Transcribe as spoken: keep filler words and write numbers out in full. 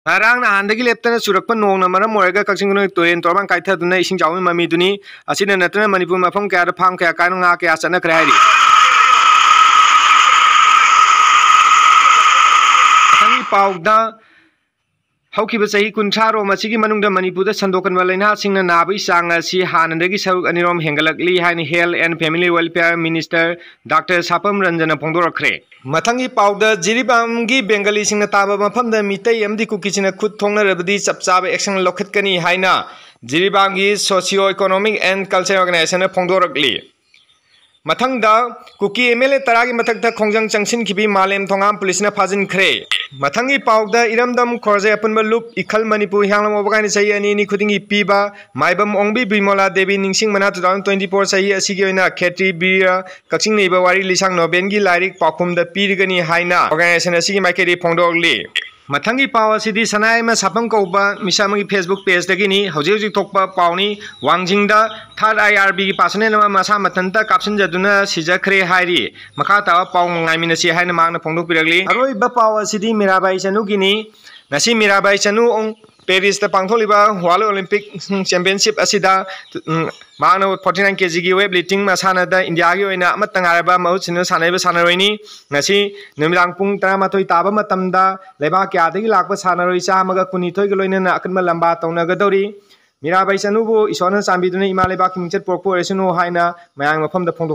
ꯉꯔꯥꯡ ꯅꯍꯥꯟꯗꯒꯤ ꯂꯦꯞꯇꯅ ꯆꯨꯔꯛꯄ ꯅꯣꯡꯅ ꯃꯔꯝ ꯑꯣꯏꯔꯒ ꯀꯛꯆꯤꯡ ꯈꯨꯅꯧ ꯇꯨꯔꯦꯜ ꯇꯣꯔꯕꯥꯟ ꯀꯥꯏꯊꯗꯨꯅ ꯏꯁꯤꯡ ꯆꯥꯎꯕꯒꯤ ꯃꯃꯤꯗꯨꯅꯤ꯫ ꯑꯁꯤꯗ ꯅꯠꯇꯅ ꯃꯅꯤꯄꯨꯔ ꯃꯐꯝ ꯀꯌꯥꯗ ꯐꯥꯝ ꯀꯌꯥ ꯀꯥꯏꯅ ꯉꯥ ꯀꯌꯥ ꯆꯠꯅꯈ꯭ꯔꯦ ꯍꯥꯏꯔꯤ꯫ ꯃꯊꯪꯒꯤ ꯄꯥꯎꯗ, ꯍꯧꯈꯤꯕ ꯆꯍꯤ ꯀꯨꯟꯊ꯭ꯔꯥ ꯔꯣꯝ ꯑꯁꯤꯒꯤ ꯃꯅꯨꯡꯗ ꯃꯅꯤꯄꯨꯔꯗ ꯁꯟꯗꯣꯛꯀꯟꯕ ꯂꯥꯏꯅꯥꯁꯤꯡꯅ ꯅꯥꯕꯒꯤ ꯆꯥꯡ ꯑꯁꯤ ꯍꯥꯟꯅꯗꯒꯤ ꯁꯔꯨꯛ ꯑꯅꯤꯔꯣꯝ ꯍꯦꯟꯒꯠꯂꯛꯂꯤ ꯍꯥꯏꯅ Health and Family Welfare Minister Doctor ꯁꯥꯄꯝ ꯔꯟꯖꯟꯅ ꯐꯣꯡꯗꯣꯔꯛꯈ꯭ꯔꯦ꯫ ꯃꯊꯪꯒꯤ ꯄꯥꯎꯗ, ꯖꯤꯔꯤꯕꯥꯝꯒꯤ ꯕꯦꯡꯒꯂꯤꯁꯤꯡꯅ ꯇꯥꯕ ꯃꯐꯝꯗ ꯃꯤꯇꯩ ꯑꯃꯗꯤ ꯀꯨꯀꯤꯁꯤꯡꯅ ꯈꯨꯠ ꯊꯣꯛꯅꯔꯕꯗꯤ ꯆꯞ ꯆꯥꯕ action ꯂꯧꯈꯠꯀꯅꯤ ꯍꯥꯏꯅ ꯖꯤꯔꯤꯕꯥꯝꯒꯤ Socio Economic and Cultural Organizationꯅ ꯐꯣꯡꯗꯣꯔꯛꯂꯤ꯫ ꯃꯊꯪꯗ, ꯀꯨꯀꯤ MLA ꯇꯔꯥꯒꯤ ꯃꯊꯛꯇ ꯈꯣꯡꯖꯪ ꯆꯪꯁꯤꯟꯈꯤꯕꯤ ꯃꯥꯂꯦꯝ ꯊꯣꯉꯥꯝ ꯄꯨꯂꯤꯁꯅ ꯐꯥꯖꯤꯟꯈ꯭ꯔꯦ꯫ ꯃꯊꯪꯒꯤ ꯄꯥꯎꯗ, ꯏꯔꯝꯗꯝ ꯈꯣꯔꯖꯩ ꯑꯄꯨꯟꯕ ꯂꯨꯞ ꯏꯈꯜ ꯃꯅꯤꯄꯨꯔ ꯍꯤꯌꯥꯡꯂꯝ ꯑꯣꯕꯒꯥꯏꯅ ꯆꯍꯤ ꯑꯅꯤ ꯑꯅꯤ ꯈꯨꯗꯤꯡꯒꯤ ꯄꯤꯕ ꯃꯥꯏꯕꯝ ꯑꯣꯡꯕꯤ ꯕꯤꯃꯣꯂꯥ ꯗꯦꯕꯤ ꯅꯤꯡꯁꯤꯡ ꯃꯅꯥ two thousand twenty four ꯆꯍꯤ ꯑꯁꯤꯒꯤ ꯑꯣꯏꯅ ꯈꯦꯇ꯭ꯔꯤ ꯕꯤꯔ ꯀꯛꯆꯤꯡ ꯂꯩꯕ ꯋꯥꯔꯤ ꯂꯤꯁꯥꯡ ꯅꯣꯕꯦꯟꯒꯤ ꯂꯥꯏꯔꯤꯛ ꯄꯥꯎꯈꯨꯝꯗ ꯄꯤꯔꯒꯅꯤ ꯍꯥꯏꯅ organization ꯑꯁꯤꯒꯤ ꯃꯥꯏꯀꯩꯗꯒꯤ ꯐꯣꯡꯗꯣꯛꯂꯤ꯫ ꯃꯊꯪꯒꯤ ꯄꯥꯎ ꯑꯁꯤꯗꯤ ꯁꯅꯥꯌꯥꯏꯃ ꯁꯥꯄꯝ ꯀꯧꯕ ꯃꯤꯁꯛ ꯑꯃꯒꯤ Facebook pageꯇꯒꯤꯅꯤ꯫ ꯍꯧꯖꯤꯛ ꯍꯧꯖꯤꯛ ꯊꯣꯛꯄ ꯄꯥꯎꯅꯤ꯫ ꯋꯥꯡꯖꯤꯡꯗ third IRBꯒꯤ personnel ꯑꯃ ꯃꯁꯥ ꯃꯊꯟꯇ ꯀꯥꯞꯁꯤꯟꯖꯗꯨꯅ ꯁꯤꯖꯈ꯭ꯔꯦ ꯍꯥꯏꯔꯤ꯫ ꯃꯈꯥ ꯇꯥꯕ ꯄꯥꯎ ꯉꯥꯏꯃꯤꯟꯅꯁꯤ ꯍꯥꯏꯅ ꯃꯍꯥꯛꯅ ꯐꯣꯡꯗꯣꯛꯄꯤꯔꯛꯂꯤ꯫ ꯑꯔꯣꯏꯕ ꯄꯥꯎ ꯑꯁꯤꯗꯤ ꯃꯤꯔꯥꯕꯥꯏ ꯆꯅꯨꯒꯤꯅꯤ꯫ ꯉꯁꯤ ꯃꯤꯔꯥꯕꯥꯏ ꯆꯅꯨ ꯑꯣꯡ-, Parisꯇ ꯄꯥꯡꯊꯣꯛꯂꯤꯕ World Olympic Championship ꯑꯁꯤꯗ, ꯎꯝ, ꯃꯍꯥꯛꯅ forty nine kgꯒꯤ weight lifting ꯃꯁꯥꯟꯅꯗ ꯏꯟꯗꯤꯌꯥꯒꯤ ꯑꯣꯏꯅ ꯑꯃꯠꯇ ꯉꯥꯏꯔꯕ ꯃꯍꯨꯠ ꯁꯤꯟꯗꯨꯅ ꯁꯥꯟꯅꯔꯤꯕ ꯁꯥꯟꯅꯔꯣꯏꯅꯤ꯫ ꯉꯁꯤ ꯅꯨꯃꯤꯗꯥꯡ ꯄꯨꯡ ꯇꯔꯥꯃꯥꯊꯣꯏ ꯇꯥꯕ ꯃꯇꯝꯗ ꯂꯩꯕꯥꯛ ꯀꯌꯥꯗꯒꯤ ꯂꯥꯛꯄ ꯁꯥꯟꯅꯔꯣꯏ ꯆꯥꯝꯃꯒ ꯀꯨꯟꯅꯤꯊꯣꯏꯒ ꯂꯣꯏꯅꯅ ꯑꯀꯟꯕ ꯂꯝꯕꯥ ꯇꯧꯅꯒꯗꯧꯔꯤ꯫ ꯃꯤꯔꯥꯕꯥꯏ ꯆꯅꯨꯕꯨ ꯏꯁꯣꯔꯅ ꯆꯥꯟꯕꯤꯗꯨꯅ ꯏꯃꯥ ꯂꯩꯕꯥꯛꯀꯤ ꯃꯤꯡꯆꯠ ꯄꯨꯔꯛꯄ ꯑꯣꯏꯔꯁꯅꯨ ꯍꯥꯏꯅ ꯃꯌꯥꯝꯒꯤ ꯃꯐꯝꯗ ꯐꯣꯡꯗꯣꯛ